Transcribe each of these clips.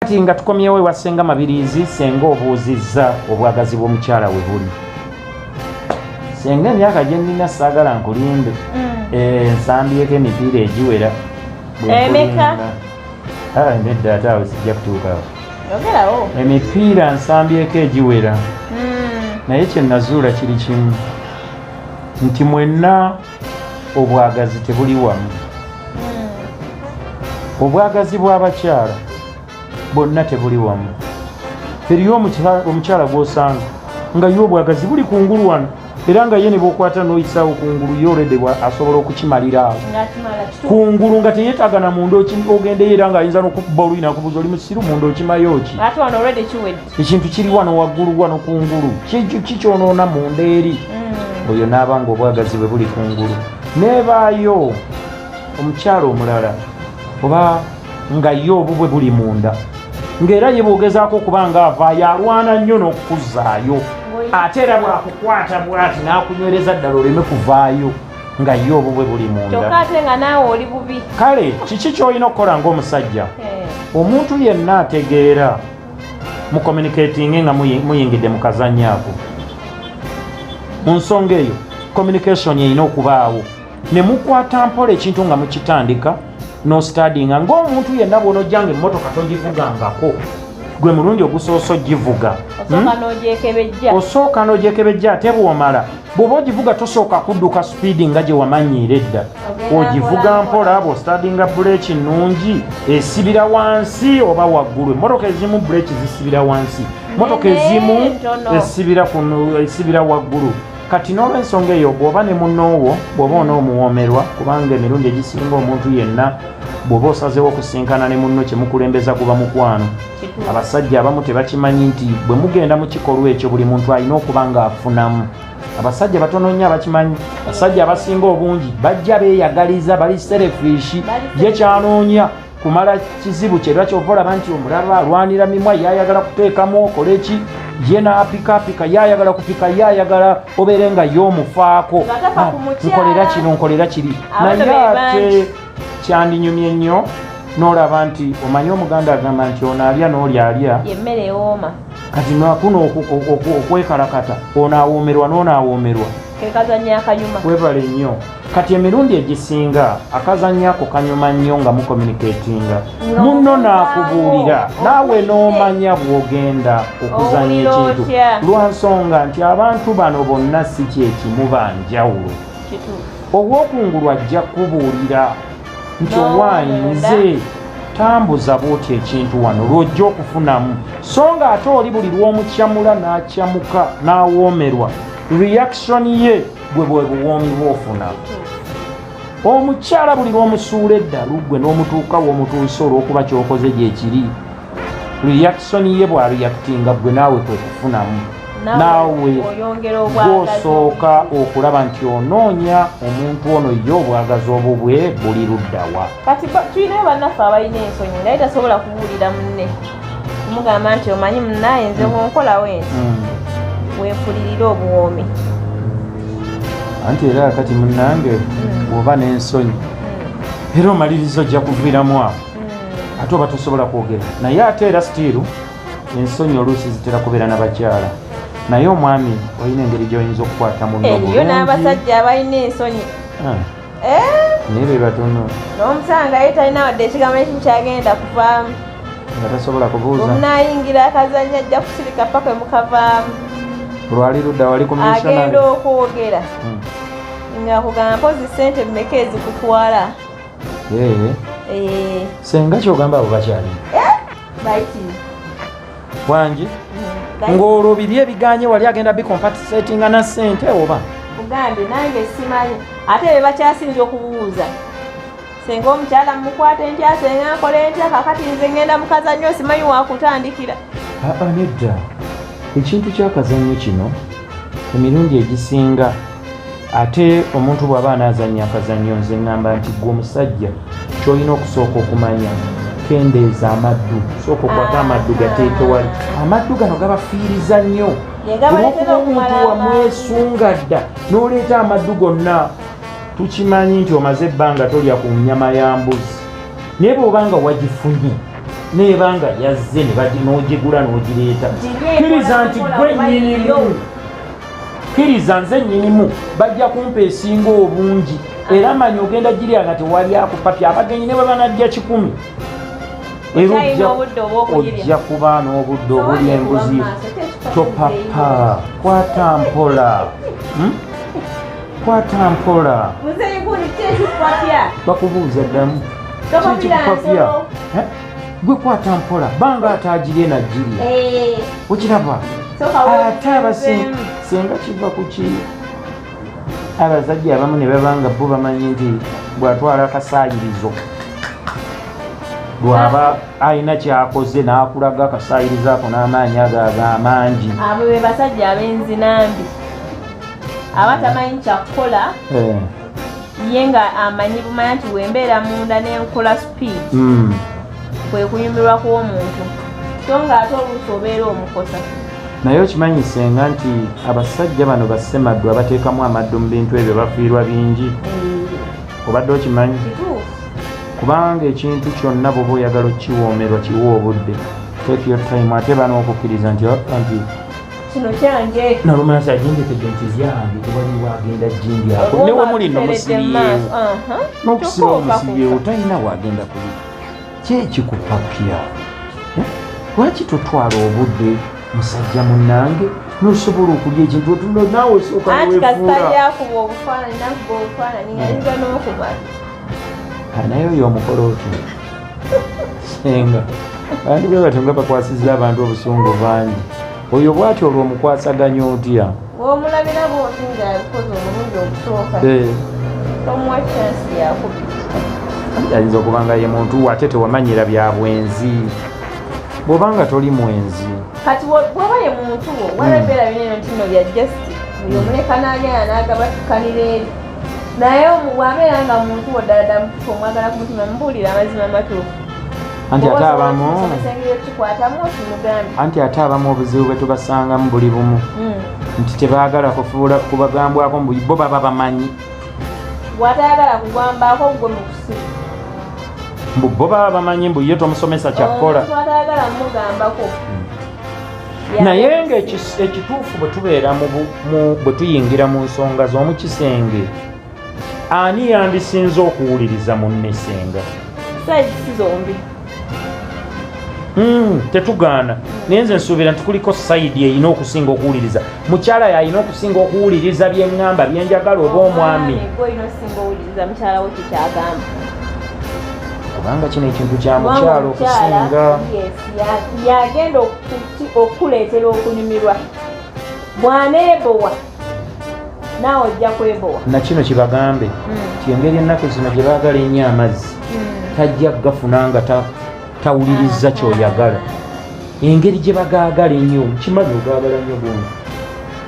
Kati nga tukomyewo ewa Ssenga Mabiriizi, ssenga obuuzizza obwagazi bw'omukyala we buli. Ssenga emyaka gye nnina saagala nkulimbe. Nsambyeko emipiira egiwera. Emeka? Ah, nedda ate awo sijja kutuukawo. Yogerawo. Emipiira nsambyeko egiwera. Naye kye nazuula kiri kimu nti mwenna obwagazi tebuli wamu. Obwagazi bw'abakyala bonna tebuli wamu. Eriyo omukyala gw'osanga nga ye obwagazi buli kungulu wano, era nga ye ne bw'okwata n'oyisaawo kungulu ye already asobola okukimalira awo kungulu nga teyeetaaga na munda ogendeyo, era ng'ayinza n'okukuba oluyi n'akubuuza oli musiru, munda okimayo ki? Ate wano already kiwedde. Ekintu kiri wano waggulu wano kungulu, kikyonoona munda eri. Oyo n'aba nga obwagazi bwe buli kungulu. Neebaayo omukyala omulala oba nga ye obubwe buli munda, ng'era ye bw'ogezaako okuba nga avaayo alwana nnyo n'okukuzaayo, ate era bw'akukwata bw'ati n'akunywereza ddala oleme kuvaayo, nga ye obubwe buli munda. Kyokka ate nga naawe oli bubi. Kale kiki ky'olina okukola ng'omusajja? Omuntu yenna ategeera mu communicating nga muyingidde mu kazannyo ako. Mu nsonga eyo communication erina okubaawo ne mukwata mpola ekintu nga mukitandika n'ostadinga ng'omuntu yenna bw'onojjanga emmotoka togivugangako, gwe mulundi ogusoose ogivuga. Osooka n'ogyekebejja. Osooka n'ogyekebejja, ate bw'omala bw'oba ogivuga tosooka kudduka speed nga gye wamanyiira edda. Ogenda ogivuga mpola. Mpola, bw'ostadinga buleeki nnungi esibira wansi oba waggulu. Emmotoka ezimu buleeki zisibira wansi, motoka Nene, ezimu ntono. esibira waggulu. Kati n'olwensonga eyo bw'oba ne munnoowo, bw'oba onoomuwoomerwa, kubanga emirundi egisinga omuntu yenna bw'oba osazeewo okusinkana ne munno kyemukulembeza guba mukwano. Abasajja abamu tebakimanyi nti bwe mugenda mu kikolwa ekyo buli muntu alina okuba ng'afunamu. Abasajja batono nnyo abakimanyi. Abasajja abasinga obungi bajja beeyagaliza, bali selfish. Bali ye kyanoonya kumala kizibu kye. Lwaki ova olaba nti omulala alwanira mimwa, ye ayagala kuteekamu okole ki, ye n'apikaapika, ye ayagala kupika, ye ayagala obeere nga ye omufaako. Nga tafa ku mukyala. Nkolera kino, nkolera kiri. Abato Naye be ate bangi. kyandinyumye nnyo n'olaba nti omanyi Omuganda agamba nti ono alya n'oli alya. Yemmere ewooma. Kati nakuno okwekalakata, ono awoomerwa n'ono awoomerwa. Ke kazannyo akanyuma. Webale nnyo. Kati emirundi egisinga akazannyo ako kanyuma nnyo nga mucommunicatinga, Nga munno omubuuzaako, n'akubuulira, naawe owulire. n'omanya bw'ogenda okuzannya Owulira ekintu, otya? lwa nsonga nti abantu bano bonna si kyekimu, banjawulo. Ow'okungulu ajja kukubuulira nti N'owomunda. Owaayinze tambuza bw'oti ekintu wano lw'ojja okufunamu, so nga ate oli buli lw'omukyamula n'akyamuka n'awoomerwa, reaction ye gwe bwe buwoomi bw'ofuna. Omukyala buli lw'omusuula eddalu gwe n'omutuuka w'omutuuse olw'okuba ky'okoze gyekiri, reaction ye bw'areactinga gwe naawe kwe kufunamu, naawe oyongera obwagazi. Gw'osooka okulaba nti onoonya omuntu ono ye obwagazi obubwe buli luddawa. Kati tulinayo bannaffe abalina ensonyi, naye tasobola kubuulira munne kumugamba nti omanyi munnaye nze bwonkolawo enti wenfulirira obuwoomi. Anti era kati munnange bw'oba n'ensonyi era omaliriza ojja kuviiramu awo, ate oba tosobola kwogera. Naye ate era still ensonyi oluusi zitera kubeera n'abakyala, naye omwami olina engeri gy'oyinza okukwata munno Eriyo bulungi. N'abasajja abalina ensonyi. Ah, Eh, naye be batono. N'omusanga ye talina wadde ekigambo ekimu kyagenda kuvaamu. Nga tasobola kubuuza. Omunaayingira akazannyo ajja kusirika paka mukavaamu. Lwali ludda wali ku missionary. Agenda okwogera nga kugamba mpozi sente mmeka ezikutwala. Eh, Eh, senga kyogamba abo bakyali bayitiri. Wangi ng'olwo biri ebiganye wali agenda bicompensatinga na ssente oba? Kugambye nange simanyi, ate be bakyasinza okubuuza, senga omukyala mukwata entya, senga nkola entya, kakati nze ngenda mukazannyo simanyi wakutandikira. Aa, nedda, ekintu kyakazannyo kino emirundi egisinga ate omuntu bw'aba anaazannya akazannyo, nze ŋŋamba nti gwe omusajja ky'olina okusooka okumanya, kendeeza amaddu, sooka okwate amaddu gateeke wali. Amaddu gano gabafiiriza nnyo. Ye gabaleetera Olw'okuba omuntu okumala wamwesunga dda n'oleeta amaddu gonna. Tukimanyi nti omaze ebbanga tolya ku nnyama ya mbuzi, naye bw'oba nga wagifunye Neeba nga yazze n'ogigula n'ogireeta, kkiriza nti gwe nnyinimu, kkiriza nze nnyinimu, bajja kumpa esinga obungi, era manya ogenda girya nga tewali akupapya. Abagenyi ne bwe banajja 100, era ojja kuba n'obudde obuli embuzi. Topapa, kwata mpola, Kwata mpola. Bakubuuza, ddamu. Kikupapya gwe, kwata mpola, banga ataagirye nagirya. Okiraba ate abasinga senga kiva ku ki? Abazajja abamu ne baba nga bo bamanyi nti bw'atwala akasaayirizo lwaba alina kyakoze n'akulaga akasaayirizo ako n'amaanyi ago ag'amangi. Abo be basajja ab'enzinambi aba tamanyi kyakukola. Ye nga amanyi bumanya nti wembeera munda nenkola speed kwe kunyumirwa kw'omuntu, so nga ate oluusi obeera omukosa. Naye okimanyi senga nti abasajja bano bassemaddu abateekamu amaddu mu bintu ebyo bafiirwa bingi? Obadde okimanyi? Kubanga ekintu kyonna bw'oba oyagala okukiwoomerwa, kiwa obudde, take your time. Ate bano okukkiriza nti nti kino kyange. Nalumanya agindekedde nti byange, tewaliwo agenda gindyako, ne wemuli nno musibyewo n'okusiba omusibyewo, talina wagenda kuli. Kyekikupapya, lwaki totwala obudde, musajja munnange, nosobola okulya ekintu otulo naawe osooka Anti kasita newefuula? Yakuba obufaananyi, nakuba obufaananyi ngayinza n'okumala. Naye oyo omukolo otyo senga, abantu bwe batyo nga bakwasizza abantu obusungu bangi. Oyo bwatyo olwo omukwasaganya otya? Womulabira bwoti ng'abikoze omulundi ogusooka, tomuwa chance yakubiri. Ayinza okuba nga ye muntu ate tewamanyira bya bwenzi, bw'obanga toli mwenzi. Kati bw'oba ye muntu wo, waliwo ebibeera binene nti nno bya just buli omuleka n'agenda n'agabatukanira eri, naye bw'abeera nga muntu wo ddala ddala mutuufu, omwagala ku mutima, mubuulira amazima amatuufu. Anti ate abamu Omusomesa engeri yokikwatamu, okimugambe. Anti ate abamu obuzibu bwe tubasangamu buli bumu, nti tebaagala kufuula kubagambwako, mbu bo baba bamanyi. Bw'atayagala kugambako gwe mu kusiba. Mbu bo baba bamanyi, mbu ye tomusomesa kyakkola. Omuntu atayagala mugambako. Naye nga ekituufu bwe tubeera bwe tuyingira mu nsonga z'omu kisenge, ani yandisinze okuwuliriza munne, senga? Side si zombi. Tetugaana, naye nze nsuubira nti kuliko side erina okusinga okuwuliriza. Mukyala yalina okusinga okuwuliriza byeŋŋamba, byenjagala, oba omwami? Gwe olina osinga owuliriza mukyala wo kyekyagamba. Kubanga kino ekintu kya mukyala okusinga. Yes, yagenda okukuleetera okunyumirwa. Bw'aneebowa, naawe ojja kwebowa. Nakino kibagambe ti engeri ennaku zino gye baagala ennyo amazzi, tajja gafuna nga tawuliriza kyoyagala. Engeri gye bagaagala ennyo, kimanyi ogaagala nnyo gundi,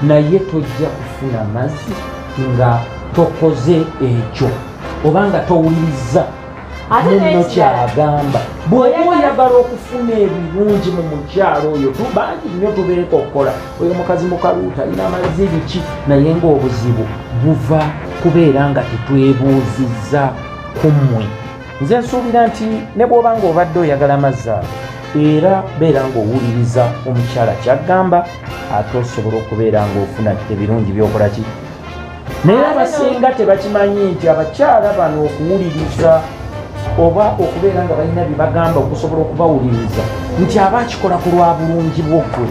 naye tojja kufuna mazzi nga tokoze ekyo oba nga towuliriza Ate munno n'ekirala, kyagamba. Bw'oba Oyagala oyagala okufuna ebirungi mu mukyalo oyo, bangi nnyo tubeekokkola, oyo mukazi mukaluuta, alina amazzi, biki, naye ng'obuzibu buva kubeera nga tetwebuuzizza ku mmwe. Nze nsuubira nti ne bw'oba nga obadde oyagala amazzi ago, era beera ng'owuliriza omukyala kyagamba, ate osobola okubeera ng'ofuna ebirungi byokola ki. Naye abasinga tebakimanyi nti abakyala bano okuwuliriza oba okubeera nga balina bye bagamba okusobola okubawuliriza, nti aba akikola ku lwa bulungi bwo ggwe,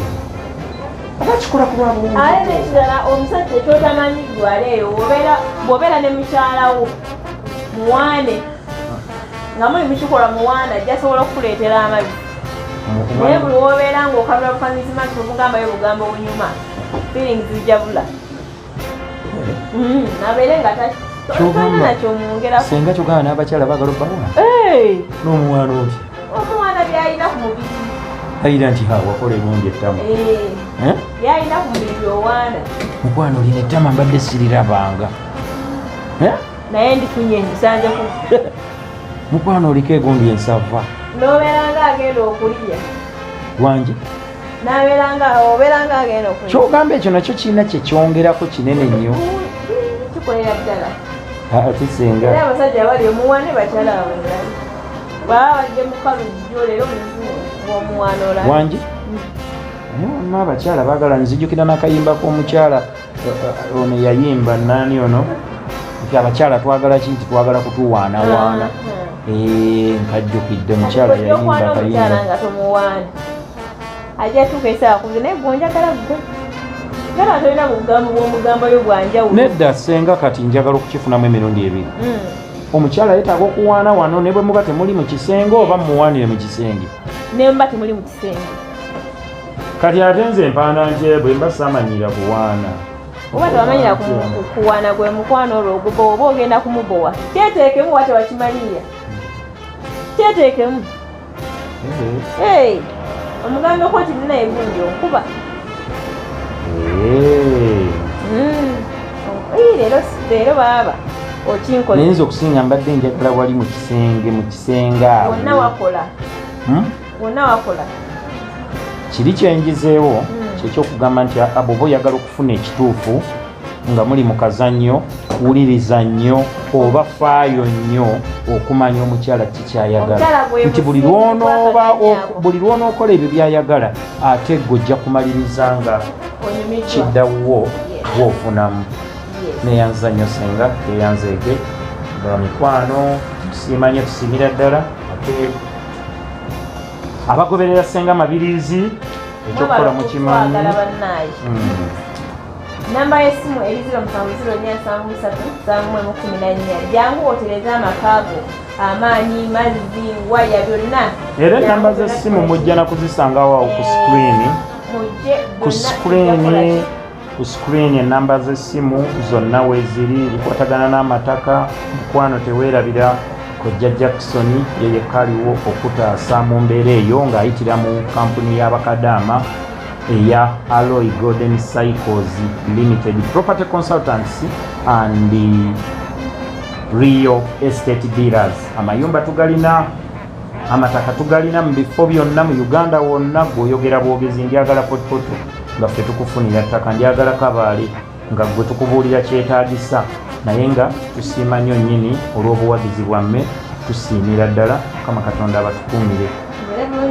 aba akikola ku lwa bulungi Ate bwo. N'ekirala, omusajja kyotamanyi gwala eyo, bw'obeera ne mukyala wo, muwaane nga muli mukikola, muwaane ajja sobola okukuleetera amazzi. Naye buli wobeera ng'okalula bufanyizi maaso, omugambayo obugambo obunyuma, feelings zijja bula. Abeere nga Ky'ogamba- tolina nakyomwongerako. Senga, kyogamba n'abakyala baagala obbawa? N'omuwaana otya? Omuwaana byalina ku mubiri. Ayira nti ha, wakola erundi ettama. Eh? Byalina ku mubiri byowaana. Mukwano, olina ettama mbadde sirirabanga. Eh? Naye ndifunye, nsanze ku Mukwano, oliko egundi ensava. N'obeera nga agenda okulya. Wangi? N'abeera nga obeera nga agenda okulya. Kyogamba ekyo nakyo kirina kyekyongerako kinene nnyo. Kikolera ddala. Ate senga Era abasajja bali omuwane bakyala baabwe. Bwaba badde mukalu jjo, leero muzungu, ng'omuwaana olaba. Wangi. Naye wamma abakyala baagala. Nzijukira n'akayimba k'omukyala ono yayimba nani ono nti abakyala twagala ki, nti twagala kutuwaanawaana. Nkajjukidde, omukyala yayimba okwana omukyala akayimba. Nga tomuwaana, ajja tuuka esaawa kuzi, naye gwe njagala gwe gala tolina bugambo bw'omugambayo bwanjawulo. Nedda senga, kati njagala okukifunamu emirundi ebiri. Omukyala yeetaaga okuwaana wano ne bwe muba temuli mu kisenge, oba mumuwaanire mu kisenge? Ne muba temuli mu kisenge. Kati ate nze mpaana nje bwe mba saamanyira kuwaana? Oba tewamanyira kuwaana, gwe mukwano olwo ogubowa oba ogenda kumubowa, kyeteekemu wa tewakimanyiira, kyeteekemu. Hey, omugambeko nti ninaye gundi onkuba. Ii, leero leero baaba okinkoze. Naye nze okusinga mbadde njagala wali mu kisenge, mu kisenge awo. Wonna wakola. Hmm? Wonna wakola. Kiri kyenjizeewo kyekyokugamba nti bw'oba oyagala okufuna ekituufu nga muli mu kazannyo, wuliriza nnyo oba faayo nnyo okumanya omukyala kikyayagala. Omukyala gwe Nti buli musingi lwonooba gw'akazannyo ako. Buli lwonookola ebyo byayagala, ate gwe ojja kumaliriza nga onyumiddwa. Kiddawo gwofunamu. Neyanza nnyo senga, eyanzeege ba mikwano, tusiima nnyo, tusiimira ddala ate abagoberera Senga Mabirizi, ekyokukola mukimanyi. Mwebale bannaaye. Namba y'essimu eri 0704737114. Jangu otereze amaka go, amaanyi, mazzi, waya, byonna. Era enamba z'essimu mujja na kuzisangawo awo ku screen. Mujje Ku byonna. Screen, ku screen enamba z'essimu zonna weeziri, bikwatagana n'amataka. Mukwano, teweerabira Kojja Jackson ye yekka aliwo okutaasa mu mbeera eyo ng'ayitira mu kampuni y'abakadaama eya Alloy Golden Cycles Limited, property consultants and real estate dealers. Amayumba tugalina, amataka tugalina mu bifo byonna mu Uganda wonna. Gweoyogera bwogezi, njagala Fort Portal, nga ffe tukufunira ttaka, njagala Kabaale, nga gwe tukubuulira kyetaagisa. Naye nga tusiima nnyo nnyini olw'obuwagizi bwamme, tusiimira ddala. Mukama Katonda abatukuumire. Mbeere bulungi.